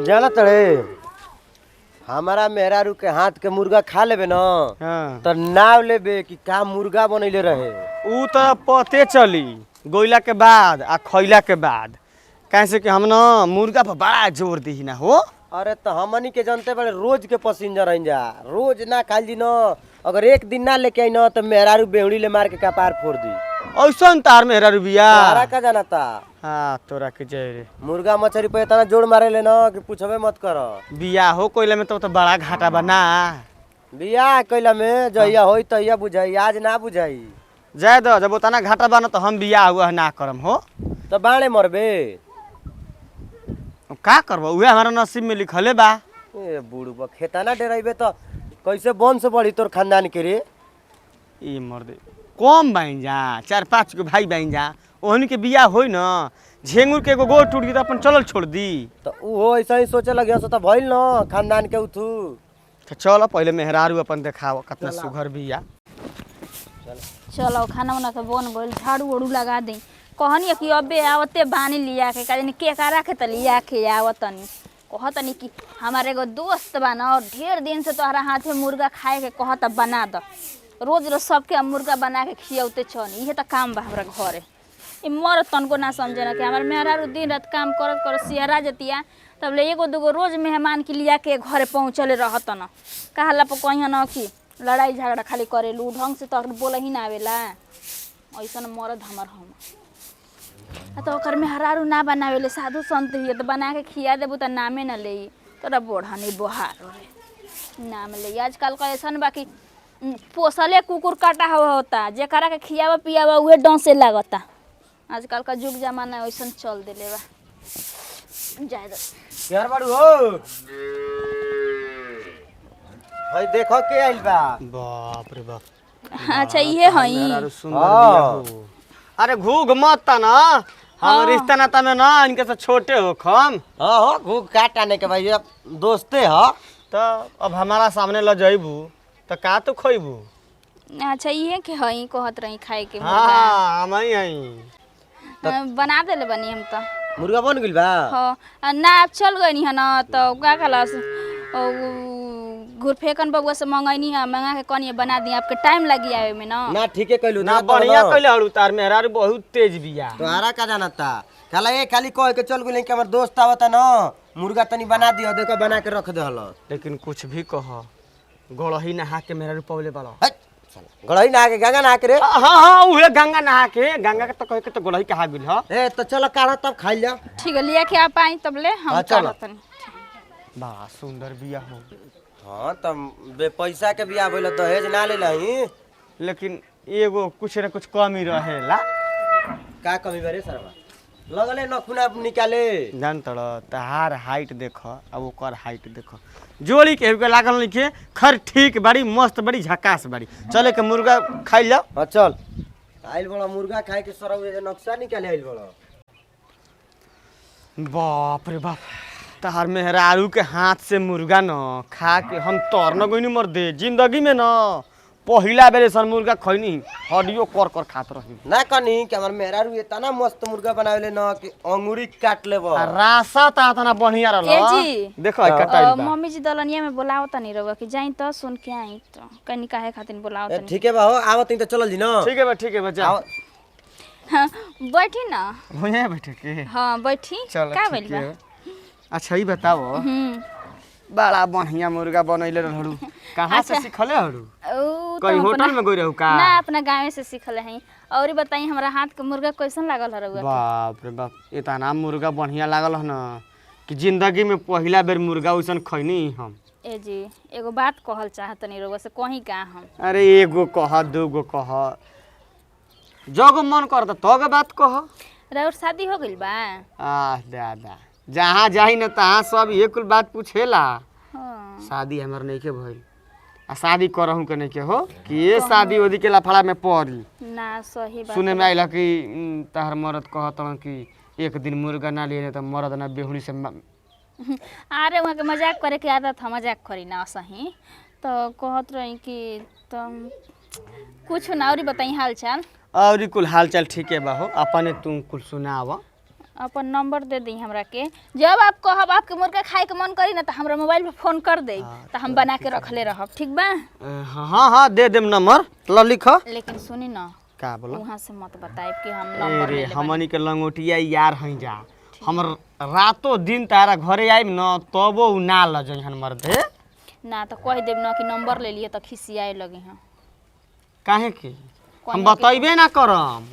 जाना तड़े हमारा मेहरारू के हाथ के मुर्गा खा लेबे न हाँ त नाव लेबे कि का मुर्गा बनैले रहे। ऊ त पते चली गोइला के बाद आ खइला के बाद, काहे से कि हम न मुर्गा पर बड़ा जोर दी ना हो। अरे त हमनी के जनते बड़े रोज के पसिंजर हइन जा, रोज ना खाइल जी न, अगर एक दिन ना लेके आई न त मेहरारू बेहुड़ी ले मार के कपार फोड़ दी। ऐसन तार मेहरारू बिया? तोहरा का जाना ता? हाँ तोरा के जय रे। मुर्गा मछरी पे इतना जोड़ मारे ले न कि पूछबे मत कर। बिया हो कोइला में तो बड़ा घाटा बना। बियाह कैला में जहिया होई तहिया बुझाई, आज ना बुझाई। जाय दो, जब उतना घाटा बा न तो हम बियाह हुआ ना करम हो। त बाणे मरबे। अब का करबो, उहे हमारा नसीब में लिखले बा। ए बुढ़बा खेताना डराइबे त कैसे वंश बढ़ी तोर खानदान के रे? ई मर्दे कम बाइन जा, 4-5 गो भाई बाइन जा, ओहनी के बियाह होई न, झेंगुर के एगो गोड़ टूट गई त अपन चलल छोड़ दी। त उहो ऐसा ही सोचे लगिया से त भइल न खानदान के उथू। त चल पहिले मेहरारू अपन देखाव कतना सुघर बिया। चलो खाना उना के बन गइल, झाड़ू उड़ू लगा दे। कहनी कि अबे आवते बानी लिया के, का जानी के करा के त लिया के आवतनी। कहतनी कि हमारे एगो दोस्त बा न, और ढेर दिन से तोहरा हाथे मुर्गा खाए के कहत बना द, रोज रोज सबके हम मुर्गा बना के खियौते छन, इहे त काम बा हमरा घरे। ई मर तनको ना समझे न कि हमार मेहरारू दिन रात काम करत करत सिहरा जतिया, तब ले एगो दूगो रोज मेहमान के लिया के घरे पहुँचले रहत न। कहला पर कहिया न कि लड़ाई झगड़ा खाली करेलू, ढंग से तोहर बोलही ना आवेला। ऐसन मरद हमर हम आ त ओकर मेहरारू ना बनावेले, साधु संत हिय त बना के खिया देबू त नामे न लेई, तोरा बोढ़नी बोहार रे नाम ले। आजकल का ऐसन बा कि पोसले कुकुर काटा हुआ होता, जेकरा के खियावा पियावा उहे डंसे लागता। आजकल का जुग जमाना ऐसन चल देले बा। जाए दो। यार बाड़ू हो भाई, देखो के आइल बा। बाप रे बाप। अच्छा इहे हई। मेहरारू सुंदर बिया हो। अरे घूघ मत ता न, हम रिश्ता नाता में ना इनके से छोटे हो खम। हाँ हो घूघ काट आने के भाई, अब दोस्ते ह। त अब हमारा सामने ल जइबू त का तू खइबू? अच्छा इहे के हई कहत रही खाए के मुर्गा। हाँ हम ही हई। बना देले बनी हम त। मुर्गा बन गइल बा? हाँ ना अब चल गई है न तो का कहलस घुरफेकन बबुआ से मंगैनी है, मंगा के कनिए बना दी, आपके टाइम लगी आवे में न। ना ठीके कइलू ना बढ़िया कइले हड़ू, तार मेहरारू बहुत तेज बिया। तोहरा का जाना ता? खाला ए खाली कह के चल गेल कि हमर दोस्त आवता न, मुर्गा तनी बना दियो, देखो बना के रख देहल। लेकिन कुछ भी कह, गोड़ही नहा के मेहरारू पवले बालो। हट साला, गड़ही नहा के गंगा नहा के रे। हाँ हाँ उहे गंगा नहा के, गंगा के तो कहे के तो गोड़ही कहा गेल ह। ए तो चलो काढ़ा तब खाइल जा। ठीक है लिया के आप आई तब ले हम हाँ, चलो। तनी। बड़ा सुंदर बिया हो। हाँ तब बे पैसा के बियाह भइल, दहेज ना लेलही। लेकिन एगो कुछ न कुछ कमी रहेला। का कमी बा रे सरवा? लगले नखुना निकाले। जान तड़ तहार हाइट देख आ ओकर हाइट देख, जोड़ी के एगो लागल नइखे। खर ठीक बड़ी मस्त बड़ी झकास बड़ी, चले के मुर्गा खाइल जाओ। हाँ चल। आइल बड़ा मुर्गा खाए के सरौ ए नक्शा निकाले आइल बड़ा। बाप रे बाप, तहार मेहरारू के हाथ से मुर्गा न खा के हम तर न गइनी मर दे। जिंदगी में न पहिला बेर ऐसन मुर्गा खैनी, हड्डियो कर कर खात रही। ना कनी कि हमर मेहरारू इतना मस्त मुर्गा बनावेले न कि अंगूरी काट लेब। आ रासा त इतना बढ़िया रहल। ए जी। देखो है कटाइल बा। मम्मी जी दलनिया में बोलाओ तनी रहुआ कि जाई त सुन के आई त कनी काहे खातिर बोलाओ ए तनी। ठीके बा हो, आवत त चलल जी न। ठीक है बा, ठीक है बा, जा। आव- हाँ, बैठी ना। भुइयाँ बैठे के? हाँ बैठी। चल का ठीक भइल बा? है। अच्छा ई बताओ, बड़ा बढ़िया मुर्गा बनैले रहलू, कहाँ से सिखले हरू? ऊ त कहीं हम होटल अपना- में गई रहू का? ना अपना गाँव से सीखल हई। और बताई हमरा हाथ के मुर्गा कैसन लागल है रउआ? बाप रे बाप, इतना मुर्गा बढ़िया लागल ह न कि जिंदगी में पहिला बेर मुर्गा वैसन खैनी हम। ए जी एगो बात कहल चाहतनी रउआ से, कहीं का हम? अरे एगो कह दूगो कह, जग मन करता तग बात कह। रउर शादी हो गइल बा? आह दादा, जहाँ जाई न तहाँ सब ये कुल बात पूछेला। हाँ। शादी हमर नइखे भइल आ शादी करहूँ के नइखे हो कि ये शादी उदी के लफड़ा में पड़ी। ना सही बात। सुने में आइल कि तहर मरद कहत कि एक दिन मुर्गा ना लिए त मरद ना बेहुली से अरे वहाँ के मजाक करे के आदत है, मजाक करी ना सही तो कहत रही कि तुम कुछ ना। और बताई हाल चाल? और कुल हाल चाल ठीके बा हो, अपने तुम कुल सुनाव। अपन नंबर दे दी हमरा के, जब आप कहब आपके मुर्गा खाए के मन करी ना तो हमरा मोबाइल पे फोन कर दे, तो हम बना के रखले रहब, ठीक बा? हाँ हाँ they them number, ल लिख। लेकिन सुनी ना, का बोला? वहाँ से मत बताएब कि हम नंबर अरे ले ले। हमनी के लंगोटिया यार हई जा, हमर रातो दिन तारा घरे आइब न तबो उ ना ल जइहन मर्दे। ना तो कह देब ना कि नंबर ले लिए तो खिसियाए लगे हैं। काहे के हम बतैबे ना करम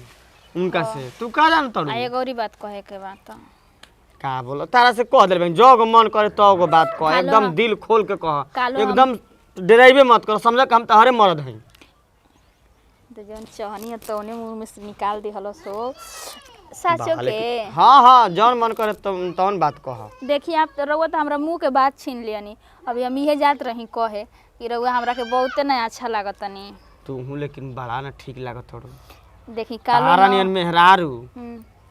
उनका से, तू का जान तड़ू? आ एगो औरी बात कहे के बा तो। का बोला? तारा से कह देल जग मन करे तब बात कह, एकदम दिल खोल के कह, एकदम डराइबे मत कर, समझ के हम तहरे मर्द हई। तो जौन चहनी है तौने मुंह में से निकाल दिहलो सो साचो के। हाँ हाँ जौन मन करे तौन बात कह। देखिए आप तो रउआ तो हमरा मुंह के बात छीन लियनी, अभी हम इहे जात रही कहे कि रउआ हमरा के बहुते ना अच्छा लागतनी। तू हूँ लेकिन बड़ा ना ठीक लागत थोड़ो। देखी कालो तारा नियन मेहरारू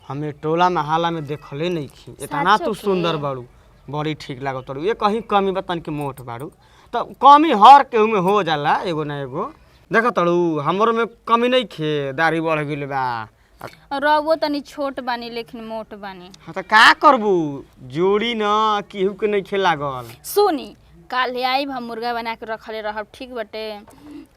हमें टोला मोहल्ला में देखले नहीं खी, इतना तू सुंदर बाड़ू, बड़ी ठीक लागत बाड़ू। ये कहीं कमी बा तन के मोट बाड़ू, तो कमी हर केहू में हो जाला एगो ना एगो। देख तड़ू हमरो में कमी नहीं खे, दाढ़ी बढ़ गेल बा। रउओ तनी छोट बानी लेकिन मोट बानी। हाँ तो का करबू, जोड़ी न केहू के नहीं खे लागल। सुनी काल आइब हम मुर्गा बना के रखले रहब, ठीक बटे?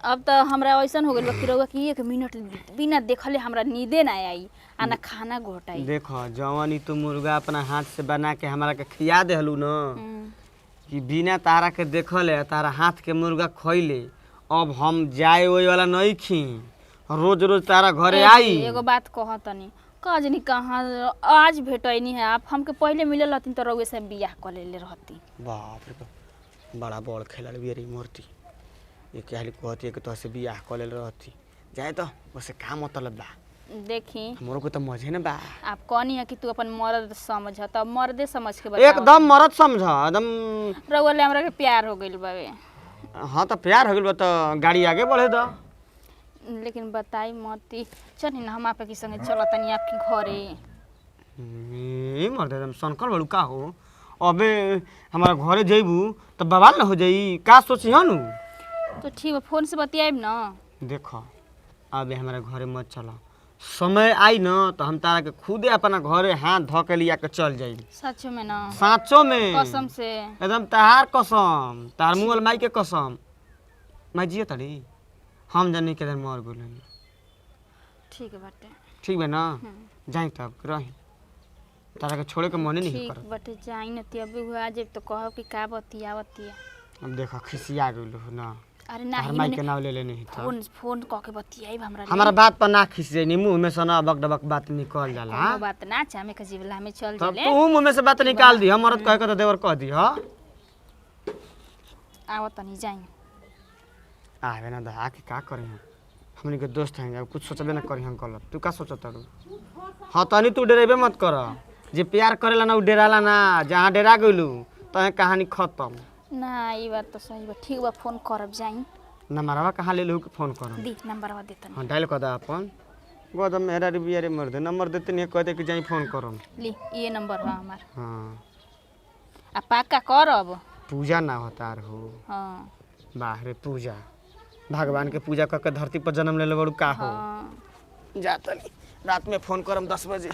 अब तो हमरा ऐसन हो गइल बा कि रउआ कि एक मिनट बिना देखले हमरा नींदे ना आई आ ना खाना घोटाई। देख जवानी तू मुर्गा अपना हाथ से बना के हमरा के खिया देहलू न कि बिना तारा के देखले तारा हाथ के मुर्गा खइले, अब हम जाए ओए वाला नहीं खी, रोज रोज तारा घरे आई। एगो बात कह तनी, का जानी कहाँ आज भेटैनी है आप, हमके पहले मिलल रहती तो रउए से बियाह कर लेले रहती। बाप रे बाप, बड़ा बड़ खेलल भी रे मूर्ति, ये कहली कहती है कि तोहसे बियाह कर लेल रहती, जाए तो उसे का मतलब बा? देखी हमरो को तो मजे न बा। आप कहनी है कि तू अपन मर्द समझ, त मर्दे समझ के बताओ। एकदम मर्द समझ एकदम। रउआ ले हमरा के प्यार हो गइल बावे। हाँ तो प्यार हो गइल बा तो गाड़ी आगे बढ़े दो। लेकिन बताई मत, चली ना हम आपके संगे चल तनी आपके घरे। ए मर्द एकदम सनकल बड़ू का हो, अबे हमारा घरे जइबू तो बवाल न हो जाई, का सोची हनु? तो ठीक बा, फोन से बतियाइब ना। देख अबे हमारा घरे मत चल, समय आई न तो हम तारा के खुदे अपना घरे हाथ धो के लिया के चल जाई। सच में ना? साचो में, कसम से एकदम तहार कसम, तार मुँह माई के कसम, माई जिए तड़ी हम जानी के मर गेल। ठीक बाटे। ठीक बा ना, जाई तब रही, तारा के छोड़े के मने नहीं ठीक बाटे जाई न ती, अभी हुआ जब तो कहब कि का बतियावतिया। अब देखा खिसिया गेल ना। अरे नाही माई के नाम ले ले नहीं था। फोन फोन क के बतियाइब हमरा। हमारा बात पर ना खिस जाई, मुंह में से ना बक डबक बात निकल जाला। कोनो बात ना चाहे के जीवला में चल तब जाले। तू मुंह में से बात निकाल दी, हम मरद कहे के तो देवर कह दी। हां आव तनी जाई। आवे ना दा के का करी हम, हमनी के दोस्त हैं, कुछ सोचबे ना करी हम गलत। तू का सोचत रू? हां तनी तू डरेबे मत कर, जे प्यार करेला ना उ डराला ना, जहां डरा गइलू तहे कहानी खत्म। ना ई बात तो सही बा। ठीक बा फोन करब जाई। नंबरवा कहाँ ले लू के फोन करब? दी नंबरवा दे तनी। हां डायल कर दा अपन गोदम मेरा रुपया रे मर दे नंबर देते नहीं, कह दे कि जाई फोन करम। ली ये नंबर बा हमार। हां आ पक्का करब? पूजा ना होतार हो। हां बाहरे पूजा, भगवान के पूजा करके धरती पर जन्म ले बड़ू का हो। हां जा तनी रात में फोन करम 10 बजे।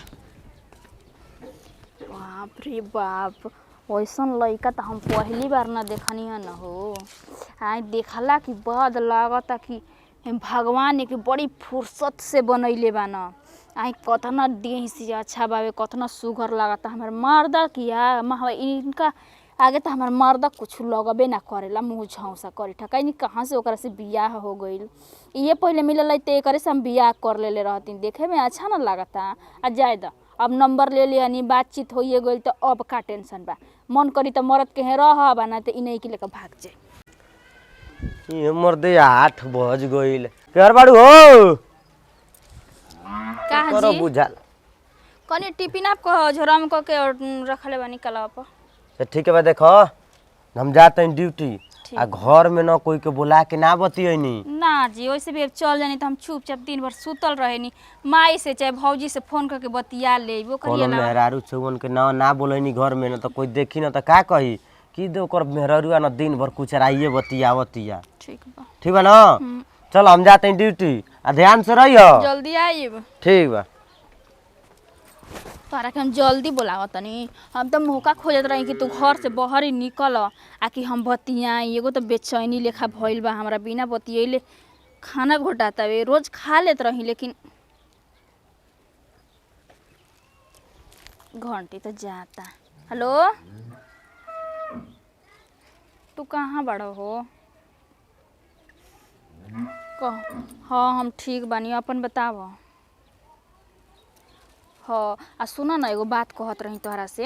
बाप रे बाप, वैसन लड़का तो हम पहली बार ना देखनी है न हो। आइ देखला कि बाद लागता कि भगवान के बड़ी फुर्सत से बनैले बा न। आई कतना देह से अच्छा बावे, कतना सुघर लागता हमार मर्दा किया इनका आगे तो हमार मर्दा कुछ लगबे ना करेला, मुँह झौसा करी ठकाई नहीं कहाँ से ओकरा से बियाह हो गइल। ये पहले मिलल तो एकरे से हम बियाह कर लेले रहती, देखे में अच्छा ना लागता। आ जाए द अब नंबर ले लियानी, बातचीत होइए गइल तो अब का टेंशन बा। मन करी तो मरद के हे रह बा, ना तो इन्हीं के लेकर भाग जाए। ये मर्दे 8 बज गइल, केहर बाड़ू हो का करो जी बुझाल कनी टिफिन आप कहो झोरा में क के और रखले बानी कलवा पर। तो ठीक है बा, देखो हम जाते हैं ड्यूटी, आ घर में ना कोई के बुला के ना बतियनी ना जी। वैसे भी अब चल जानी तो हम चुपचाप दिन भर सुतल रहेनी, माई से चाहे भौजी से फोन करके बतिया ले वो कोनो मेहरारू छौवन के ना ना बोलैनी घर में, ना तो कोई देखी ना तो का कही कि दे ओकर मेहरारूआ ना दिन भर कुचराइए बतियावतिया। ठीक बा, ठीक बा ना, चल हम जाते हैं ड्यूटी, आ ध्यान से रहियो, जल्दी आइब। ठीक बा। तोहरा के हम जल्दी बोलावत तनी। हम तो मौका खोजत रही कि तू घर से बाहर ही निकल आ कि हम बतियाई। एगो तो बेचैनी लेखा भइल बा हमरा, बिना बतियैले खाना घोटातावे। रोज खा लेत रही लेकिन घंटी तो जाता। हेलो, तू कहाँ बड़ो हो? कह। हाँ हम ठीक बानी, अपन बताव। हाँ आ सुन न, एगो बात कहत रही तोहरा से।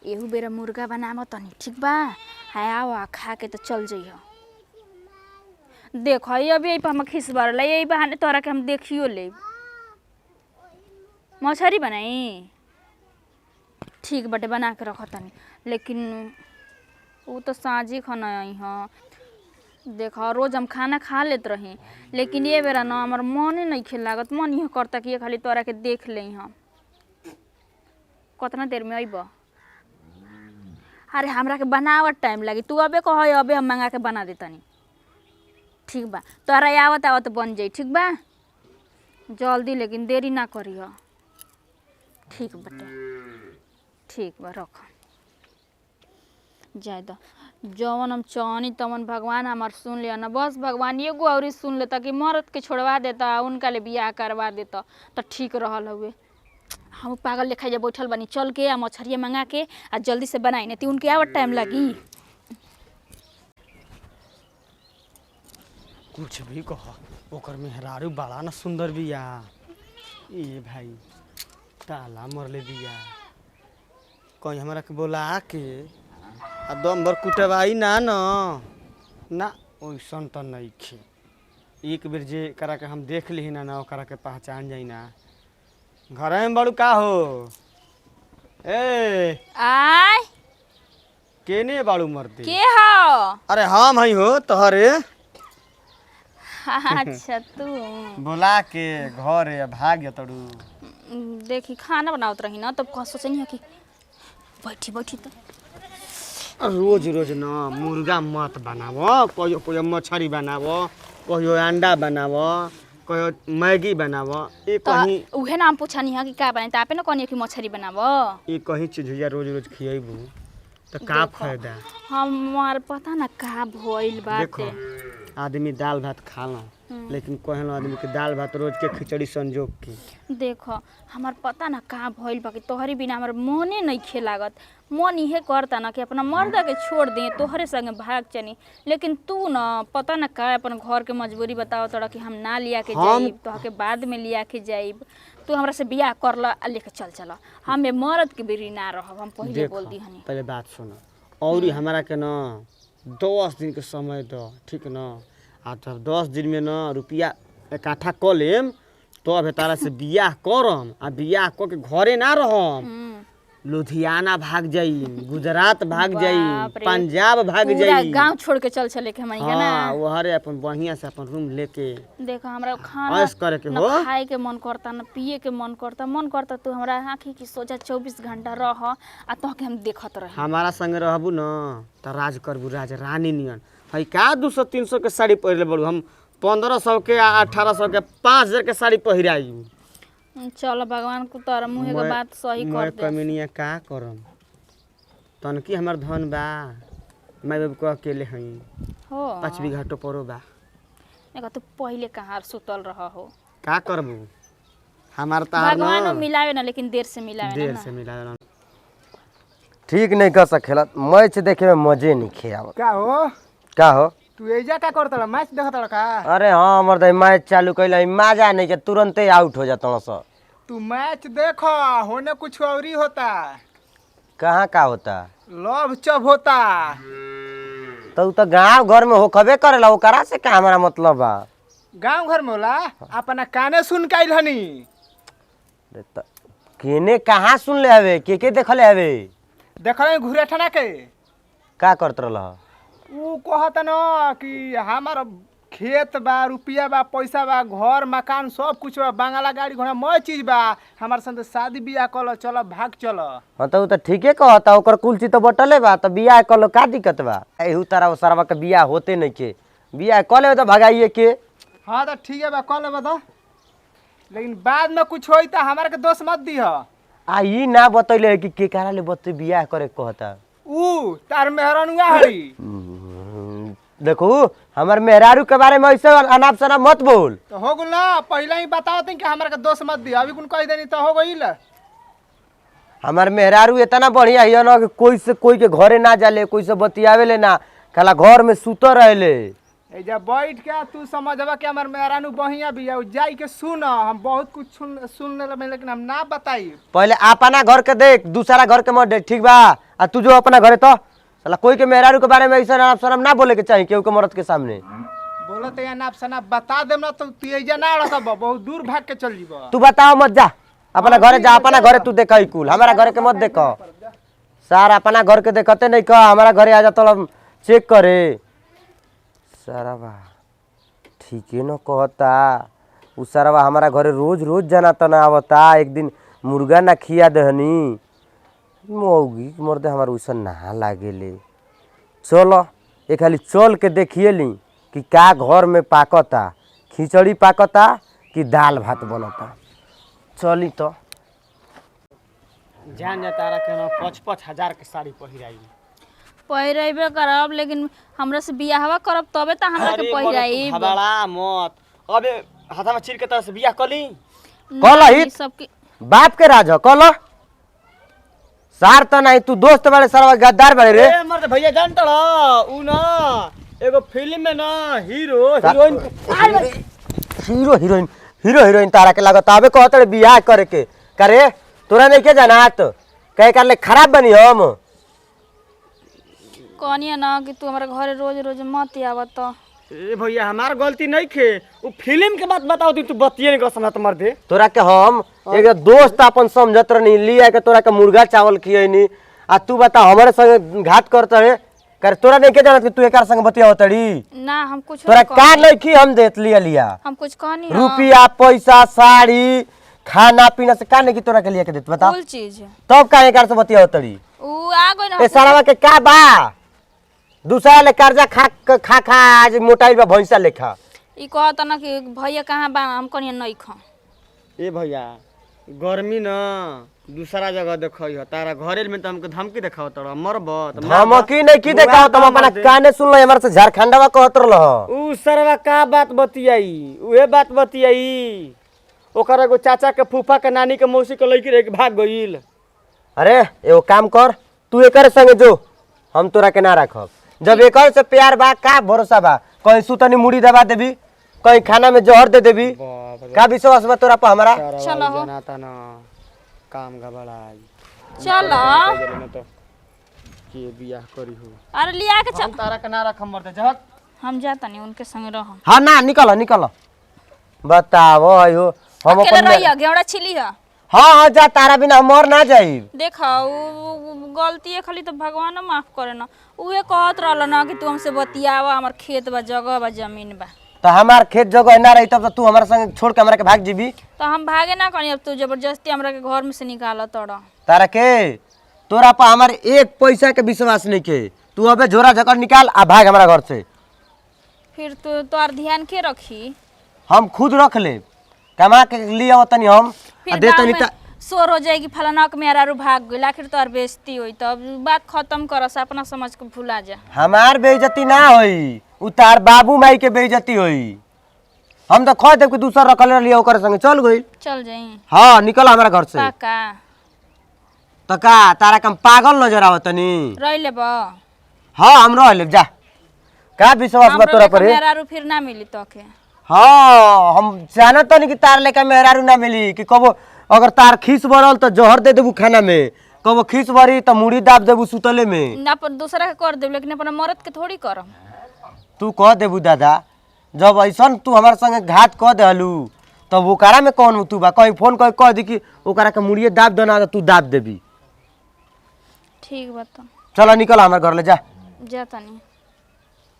एहू बेरा मुर्गा बनाव तनी, ठीक बा? हाँ आओ आ खा के तो चल जइह। देख अभी यही पर हम खिस बरला, यही बहाने तोहरा के हम देखियो ले। मछरी बनाई? ठीक बटे, बना के रख तनी। लेकिन उ तो साँझी खाना आई। हाँ देख, रोज हम खाना खा लेत रही लेकिन ये बेरा न हमर मने नहीं लागत। मन इहे करता कि ये खाली तोरा के देख ले। हम कतना देर में अइब? अरे हमरा के बनावत टाइम लगी, तू अबे कह, अबे हम मंगा के बना देतनी। ठीक बा, तोरा आवत आवत बन जाई। ठीक बा, जल्दी लेकिन देरी ना करिह। ठीक बटे, ठीक बा, रख। जाय द, जवन हम चाहनी तवन भगवान हमार सुन लिया न। बस भगवान एगो औरी सुन लेता कि मरद के छोड़वा देता, उनका ले बियाह करवा देता तो ठीक रहल हुए। हम पागल लेखा जे बैठल बानी, चल के आ मछरिया मंगा के आ जल्दी से बनाई, नहीं उनके आवत टाइम लगी। कुछ भी कह, ओकर मेहरारू बड़ा न सुंदर बिया। ए भाई ताला मरले बिया, कहीं हमरा के बोला के आ दम भर कुटवाई ना न ना, ओइसन त नइखे। एक बेर जे करा के हम देख लिही ना ना ओकरा के पहचान जाई ना। घरे में बड़ू का हो? ए आय केने बाड़ू मर्दी? के हो? अरे हम हई हो तोहरे। अच्छा तू बोला के घरे भाग तड़ू। देखी खाना बनावत रही ना, तब कह सोचनी है कि बैठी बैठी तो रोज रोज न मुर्गा मत बनाव, कहियो कहियो मछरी बनाव, कहियो अंडा बनाव, कहियो मैगी बनाव। ये तो कहीं उहे नाम पूछनी है कि का बनाई, त आपे न कहनी कि मछरी बनाव। ये कहीं चीज हुआ रोज रोज खियबू तो का फायदा? हमार पता ना का भइल देखो बाटे। आदमी दाल भात खा लो, लेकिन कहलो आदमी के दाल भात रोज के खिचड़ी संजोग के। देखो हमार पता ना का भइल बा कि तोहरी बिना हमर मने नहीं लागत। मन इहे करता ना कि अपना मर्दा के छोड़ दे, तोहरे संगे भाग चनी। लेकिन तू न पता ना का अपन घर के मजबूरी बताओ तोरा कि हम ना लिया के जाइब, तोह के बाद में लिया के जाइब। तू हमरा से बियाह कर ल आ लेके चल चल, हम ए मर्द के बेरी ना रहब, हम पहिले बोल दी हनी। पहले बात सुनो, और हमारा के न 10 दिन के समय दो, ठीक न? आ तब 10 दिन में न रुपया इकट्ठा क लेम तो अब तारा से बियाह करम। आ बियाह क के घरे ना रहम, लुधियाना भाग जाई, गुजरात भाग जाई, बाप रे। पंजाब भाग पूरा जाई, गांव छोड़ के चल चले के हमनी के ना। हाँ वहरे अपन बढ़िया से अपन रूम लेके देखो हमरा खाना ऐश करे के न हो। खाए के मन करता न पिए के मन करता। मन करता तू हमरा आँखी की सोचा 24 घंटा रह आ तोहके हम देखत रही। हमारा संग रहबू न त राज करबू, राज रानी नियन। है का 200-300 के साड़ी पहिरले बड़ू, हम 1500 के 1800 के 5000 के साड़ी पहिराई। चल भगवान को तोरा मुँहे के बात सही कर मैं दे। कमीनिया का करम, तनकी हमर धन बा, माई बाबू के अकेले हई, हो 5 बीघा टोपरो बा। देखो तू पहिले कहाँ सुतल रह हो। का करबू हमार तार भगवान न मिलावे ना, लेकिन देर से मिलावे देर ना। से मिलावे। ठीक नहीं कर सकेला, मैच देखे में मजे नहीं खे आवत। का हो? का हो? तू एजा का करत मैच देखत का? अरे हाँ मर्द, मैच चालू कैला मजा नहीं के तुरंते आउट हो जाता सर। तू मैच देख, होने कुछ और ही होता। कहाँ का होता? लव चब होता। तो उ तो गांव घर में होखबे करेला, ओकरा से का हमारा मतलब बा? गांव घर में होला, अपना काने सुन के आइल हनी। अरे त केने कहाँ सुन ले हवे, के देखले हवे? देखल घुरेठना के का करत रहल? ऊ कहत न कि हमार खेत बा, रुपया बा, पैसा बा, घर मकान सब कुछ बा, बंगला गाड़ी घोड़ा मय चीज बा, हमार संग शादी बियाह कर चल भाग चल। हाँ तो उ तो ठीके कहता, ओकर कुल चीज तो बटले बा, तो बियाह कर लो का दिक्कत बा? एहू तारा सरवा के बियाह होते नहीं के, बियाह कर लेबे तो भगाइए के। हाँ तो ठीक है बा, कर लेबे तो, लेकिन बाद में कुछ होई तो हमार के दोष मत दीह। आ ई ना बतैले है कि केकरा ले बते बियाह करे के कहता। ऊ तार मेहरानुआ हरी। देखू हमर मेहरारू के बारे में ऐसे अनाप शनाप मत बोल। तो हो गेल ना, पहले ही बताओ कि हमरा के दोष मत दी, अभी कुन कह देनी तो हो गइल। हमार मेहरारू इतना बढ़िया हिय ना कि कोई से कोई के घरे ना जाले, कोई से बतियावे ले ना, खाला घर में सुत रहले। एजा बैठ के तू समझबा कि हमर मेहरानू बहिया बिया, उ जाई के सुन, हम बहुत कुछ सुन लेले लेकिन हम ना बताई। पहले अपना घर के देख, दूसरा घर के मत देख, ठीक बा? आ तू जो अपना घरे तो साला कोई के मेहरारू के बारे में ऐसा अनाप शनाप ना बोले के चाही केहू के मर्द के सामने। बोलत या नाप शनाप बता देम ना तो तू एजा ना रहब, बहुत दूर भाग के चल जीब। तू बताओ मत, जा अपना घरे जा, अपना घरे तू देख कुल, हमारा घरे के मत देख। सारा अपना घर के देखते नहीं कह, हमारा घरे आ जा तो चेक करे। सारा बा ठीके न कहता उ सारा हमारा घरे रोज रोज जाना तना आवता, एक दिन मुर्गा ना खिया देहनी मौगी मर्दे हमार वैसा ना लागेले। चलो एक खाली चल के देखिए ली कि का घर में पाकता, खिचड़ी पाकता कि दाल भात बनता। चली तो जान जा तारा के ना 5-5 हजार के साड़ी पहिराई। पहिरेबे करब लेकिन हमरा से बियाहवा करब तबे त हमरा के पहिराई। घबरा मत, अबे हाथवा चीर के तरह से बियाह कली कलही सबके बाप के राज ह कल सार त नहीं, तू दोस्त वाले सारा गद्दार वाले रे। ए मर्द भैया जानत रह उ ना एगो फिल्म में ना hero heroine hero heroine hero heroine तारा के लागत आबे कहत रे बियाह करे के करे, तोरा नहीं के जानत कहे कर ले खराब बनी हम। कहनिया ना कि तू हमरा घरे रोज रोज मत आवत। ए भैया हमार गलती नहीं खे, उ फिल्म के बात बताओ तू बतिए नहीं कर समझत मर्दे। तोरा के हम एक दोस्त अपन समझत रहनी, लिया के तोरा के मुर्गा चावल खियनी आ तू बता हमारे संगे घात करत रे कर, तोरा नहीं के जानत कि तू एकर संग बतियावत री ना हम कुछ तोरा का नहीं खी हम देत लिया लिया हम कुछ कहनी रुपया पैसा साड़ी खाना पीना से का नहीं की तोरा के लिया के देत बता, कुल चीज तब का एकर से बतियावत री। उ आ गइल ए सारावा के का बा दूसरा ले कर्जा खा खा खा आज मोटाइल बा भैंसा लेखा। ई कहत ना कि भैया कहाँ बा, हम कहनिया नहीं खा। ए भैया गर्मी ना दूसरा जगह देखई ह, तारा घरे में त हमके धमकी देखावत रह मरब त धमकी नहीं की देखाओ तुम अपना काने सुन ल, हमरा से झारखंडवा कहत रहल। उ सरवा का बात बतियाई, उहे बात बतियाई ओकर एगो चाचा के फूफा के नानी के मौसी के लड़की रहे के भाग गइल। अरे एगो काम कर, तू एकर संगे जो, हम तोरा के ना राखब। जब एकर से प्यार बा का भरोसा बा, कहीं सुतनी मुड़ी दबा देबी, कहीं खाना में जहर दे देबी, का विश्वास बा तोरा पर हमारा? चलो हो। जाना ना काम गबड़ाई चलो तो के बियाह करी हो। अरे लिया के चल, तारा के ना रखम मरते जहत हम जाता नहीं उनके संग रह। हाँ ना निकल निकल बताओ आयो हम अकेले अपन रहिया घेवड़ा छिली है। हाँ हाँ जा, तारा बिना हम मर ना जाई। देखा उ गलती है खाली तो भगवान माफ करे ना, उहे कहत रहल ना कि तू हमसे बतियावा, हमर खेत बा जगह बा जमीन बा। तो हमार खेत जगह ना रही तब तो तू हमारे संग छोड़ के हमरा के भाग जीबी? तो हम भागे ना कनी, अब तू जबरदस्ती हमरा के घर में से निकाल तोड़ा। तारा के तोरा पर हमार एक पैसा के विश्वास नहीं के, तू अबे झोरा झकड़ निकाल आ भाग हमारा घर से। फिर तू तोर ध्यान के रखी? हम खुद रख ले, कमा के लिया तनी हम आ फिर दे गाँव तनी में शोर हो जाएगी फलाना के मेहरारू भाग गइल, आखिर तोर बेइज्जती होई। तब बात खत्म करस, अपना समझ के भुला जा। हमार बेइज्जती ना होई, उ तार बाबू माई के बेइज्जती होई। हम तो खा देब के दूसर रखल लिया ओकर संगे चल गई। चल जाई? हाँ निकल हमारा घर से। पक्का? तो का तारा कम पागल नजर आवत तनी? रह लेब? हाँ हम रह लेब, जा। का विश्वास बा तोरा पर? मेहरारू फिर ना मिली तोके। हाँ हम जानत तनी कि तार लेके मेहरारू ना मिली, कि कबो अगर तार खीस भरल तो जहर दे देबू खाना में, कबो खीस भरी तो मुड़ी दाब देबू सुतले में। ना पर दूसरा के कर देब लेकिन अपना मर्द के थोड़ी करम। तू कह देबू दादा, जब ऐसन तू हमारे संगे घात कह देहलू तब ओकरा में कौन तू बा? कहीं फोन कर कह दी कि ओकरा के मुड़िए दाब देना तो तू दाब देबी। ठीक बा तो चल निकल हमारे घर ले जा। जा तनी।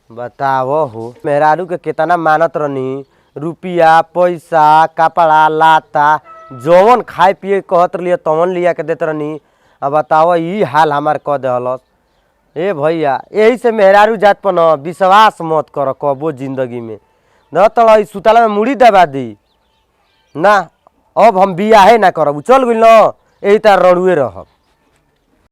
बताओ हो मेहरारू के कितना मानत रहनी, रुपया पैसा कपड़ा लाता जौन खाए पिए कहत रहिए तवन लिया के देत रहनी। अब बताओ ई हाल हमार कह देहलस। ए भैया यही से मेहरारू जात पर न विश्वास मत कर कबो जिंदगी में, न तो सुतला में मुड़ी दबा दी ना। अब हम बियाहे ना करब, चल गइल न यही तार रड़ुए रहब।